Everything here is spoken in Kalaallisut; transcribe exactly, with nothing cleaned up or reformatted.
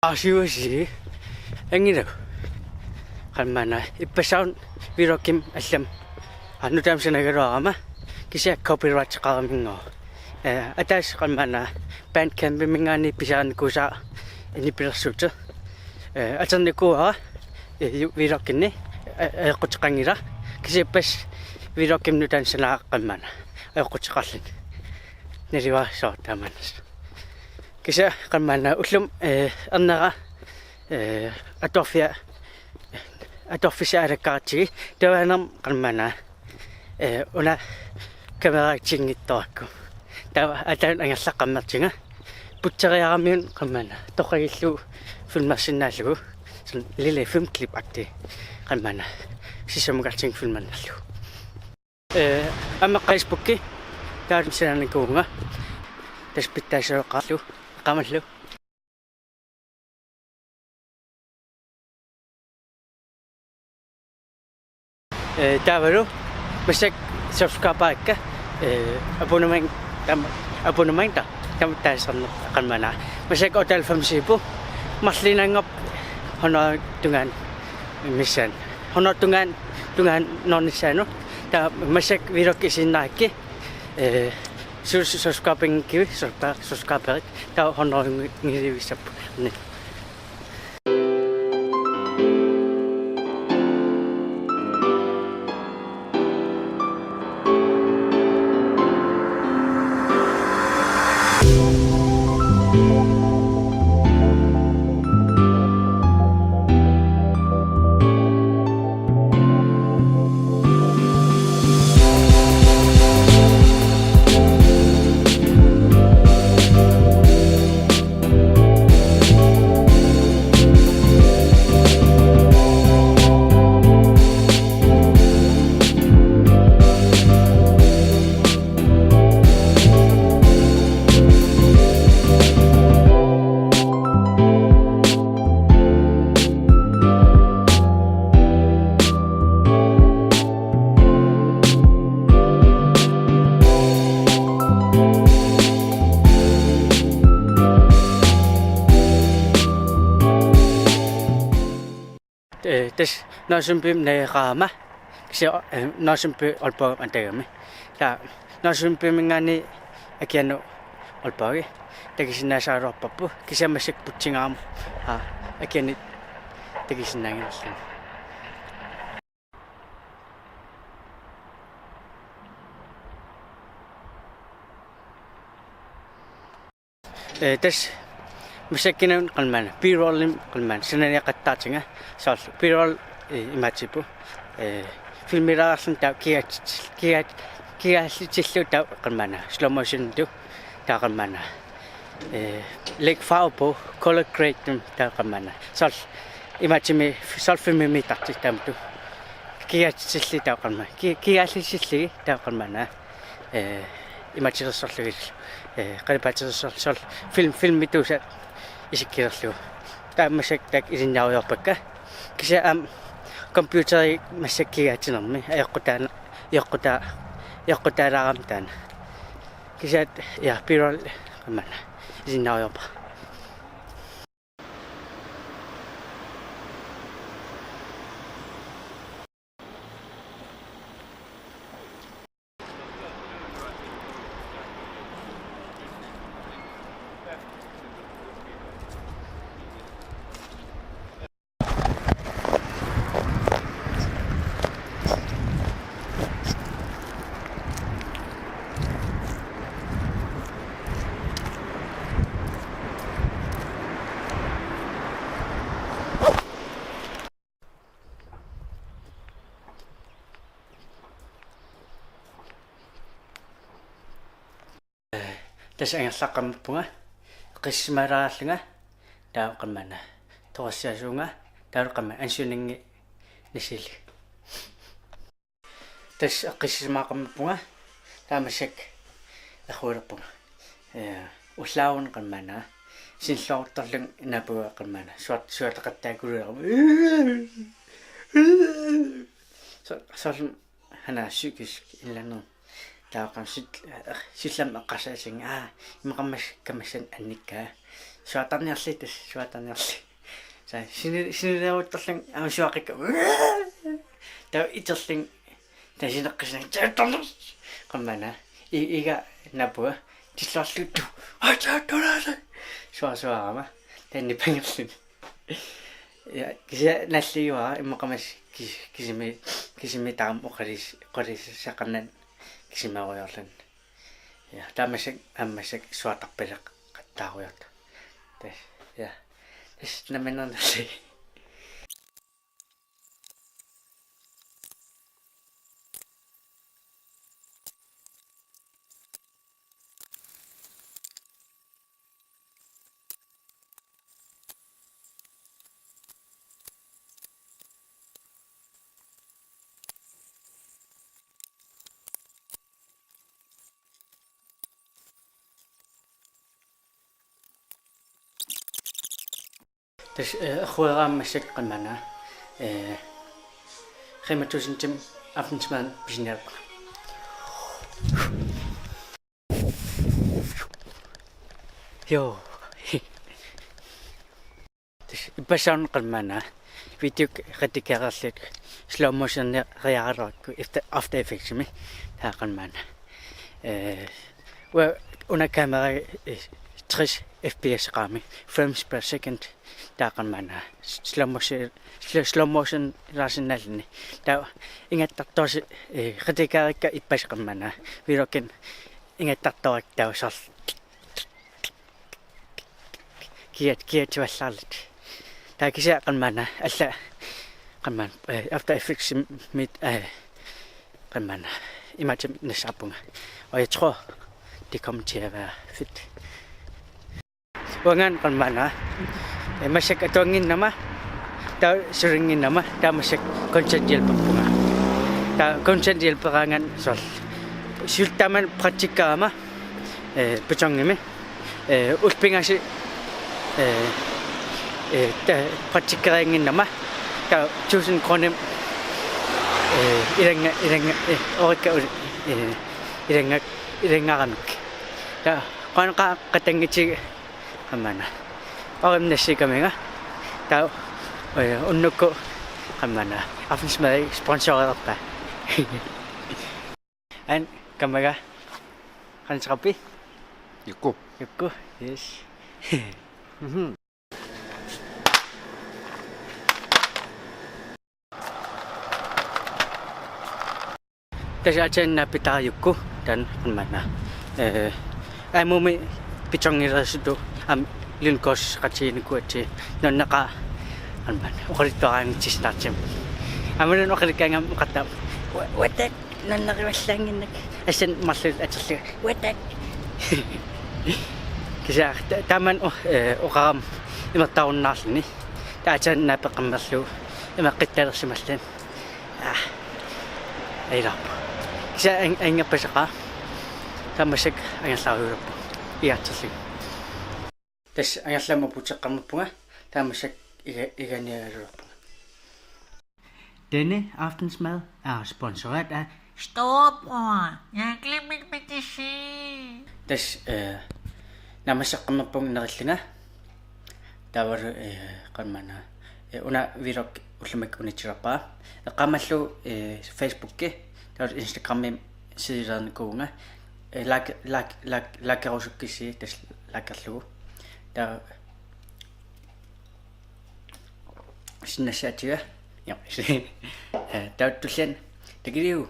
Aasiusi angilagu. Qammaana ippassaq vlogimi allamik. Aa, nutaamik sanagaluarama kisianni copyrighteqaraminnga. Eh, ataaseq qammaana Bandcampiminngaanniit pisarnikuusara nipilersuuteq. Eh, atornikuuara, eh, ju-, vlogimini, eh, ajoquteqanngilaq. Kisianni ippassaq vlogimi nutaamik sanagara qammaana ajoquteqarluni. Naluara sooq taamaannersoq. Kisianni qammaana ullumi, eh, ernera, eh, atorfia-, atorfissaq alakkaratsigit, taavaana qammaana, eh, una kameraatinngittorakku. Taava ataanut angerlaqqammertiga. Putseriaramiuk qammaana toqqagillugu filmersinnaallugu. Sådan en lille filmklip-agtig qammaana. Sisamukartinga filmernarlugu. Eh, aamma Facebooki taarmsianikuunga. Tassa pitsaassuaqarlu, qamallu. Eh, taavalu massakkut subscriberikka, eh, abonnement, tam-, abonnementer, tam-, taasarneq qammaana. Massakkut otteoghalvfemsiupput, marluinnanngorpoq hundrede tungaanut missaani. Hundrede tungaanut, tungaanut nornissaanut. Taava massakkut vlogit isiginnarakku, eh, su-, su-, subscribinngikkuit, subscri-, subscriberit, taava hundrede ngi-, ngilersuissapput. Ni. Eh, tassa Nørresundbymi najugaqarama. Kisianni, eh, Nørresundby Aalborgimi atagami. Taava Nørresundyminngaanniit akianut Aalborgi takusinnaasaraluarparput. Kisianni massakkut putsigaama, aa, akianut takusinnaanngilarluni. Eh, tassa massakkut kinaana qammaana, B-rollimik qammaana, sananiaqattaartunga, soorlu B-roll, eh, imaattuupput, eh, filmiliarluni taava kigaatsit-, kigaat-, kigaallitillugu taava qammaana, slow motionitut, taava qammaana, eh, læg farve på, color grade-imik taava qammaana, soorlu imaattumik, soorlu filmimiittartut taamatut, kigaatsitillugu taava qammaana, ki-, kigaallitillugit taava qammaana. Eh, imaatilersorlugit, eh, qalipaatereersorlu film, filmituusa isikkilerlugu. Taava massakkut taakku ilinniarujoorpakka. Kisianni aamma computeri massakkut kigaatsinermi ajoqqutaa-, ajoqqutaa-, ajoqqutaalaarami taanna. Kisianni, ja, B-roll qammaana ilinniarujoorpara. Tassa angerlaqqammerpunga, eqqissisimaalaarlunga, taava qammaana toqorsiasuunga, taava qammaana ansuningit nisilu. Tassa eqqissisimaaqammerpunga, taava massakkut errulerpunga. Eh, ullaaruna qammaana, sinilluartorlunga naapuga qammaana, suat-, suataqattaakkuluarama. So-, soorlu hana psykisk inlanner. Taava qammaana sit-, eh, sillammi eqqarsaatinga, aa, immaqa massakkut kamassanik annikkaa. Suatarniarli, tassa suatarniarli. Sa sini-, sinileeruttorlunga aamma suaqikka. Taava iterlunga tassa sineqqissuunga. Qammana. I-, iga napua. Tilluarluttoq. Aa, suatarniarli. Suaa, suaarama. Taanna pangerluni. Ja, kisianni nalliuara immaqa massakkut kis-, kisimi-, kisimiittarami oqaluus-, oqaluuseqarnani kisimeerujoorluni. Ja, taava massakkut, aamma massakkut suatarpileqattaarujoortoq. Tassa, ja. Tassa nammineq nalliuvoq. Tassa, eh, errueraammat massakkut qammana, eh, Rema tusind-imi aftensmad pisiniarpunga. Joo. Tassa ippassaq una qammana video redigererlugu slow motioniaraluarakku After, After Effectsimi, taava qammana. Eh, uanga una kamera, eh, tres F P S-eqarami, frames per second, taava qammana slow motion, slow, slow motion-ilaarsinnaalluni. Taava ingattartorsi, eh, redigererikka ippassaq qammana vlogimi ingattartorakku taava soorlu kiat-, kiatsivallaarlutik. Taava kisianni qammana alla qammana, eh, After Effectsimi, eh, qammana imaattumik nassaarpunga. Og jeg tror, det kommer til at være fedt. Uangaana qammana, eh, massakkut atuannginnama, taava sulinnginnama, taava massakkut kontanthjælperpunga. Taava kontanthjælperaangakkut soorlu siullermik praktikkerama, eh, Betonimi, eh, ullut pingasut, eh, eh, ta-, praktikkeriannginnama, taava tusind kroner, eh, ilannga-, ilannga-, eh, oqarikka ul-, eh, ilannga-, ilanngaramik. Taava qanoq qa-, qatanngutigiga qammana. Oqarama nassiukkaminga. Taava, eh, unnukkut qammana aftensmad sponsoreerpaa. Aana kammaga. Qanoq ateqarpit? Jukku. Jukku, yes. Mhm. Tassa aatsaannguaq Peter Jukku, taanna qammana. Eh, aamma Betoniliusutut aamma lynkursuseqatiginikuugatsigit nuanneqaaq qammana oqaluttuaraangatsigu startimi. Aamma una oqalukkaangama oqartarama: Ua-, uattaaq nuannarivallaannginnakku. Assan marluk atorlugu: Uattaaq. Kisianni ta-, taamani o-, eh, oqarama imertarunnaarluni. Taava aatsaannguaq peqqammerlugu imeqqittarsimalluni. Aa. Ailappu. Kisianni an-, angerpasaqaaq. Taava massakkut angerlariulerpunga. Igarterlugu. Tassa angerlamut puteqqammerpunga. Taava massakkut iga-, iganiaraluarpunga. Denne aftensmad er sponsoreret af Storebror. Jeg glemte min medicin. Tassa, eh, naammasseqqammerpunga nerillunga. Taavalu, eh, qammana, eh, una vlog ullumi unitsilerpara. Eqqaamallugu, eh, Facebooki, taavalu Instagramimi siuleernikuuvunga. Eh, like, like, like, likerusukkussigit tassa likerlugu. Taava sinnassaatiga. Ja. Eh, taava tulliani. Takiliu.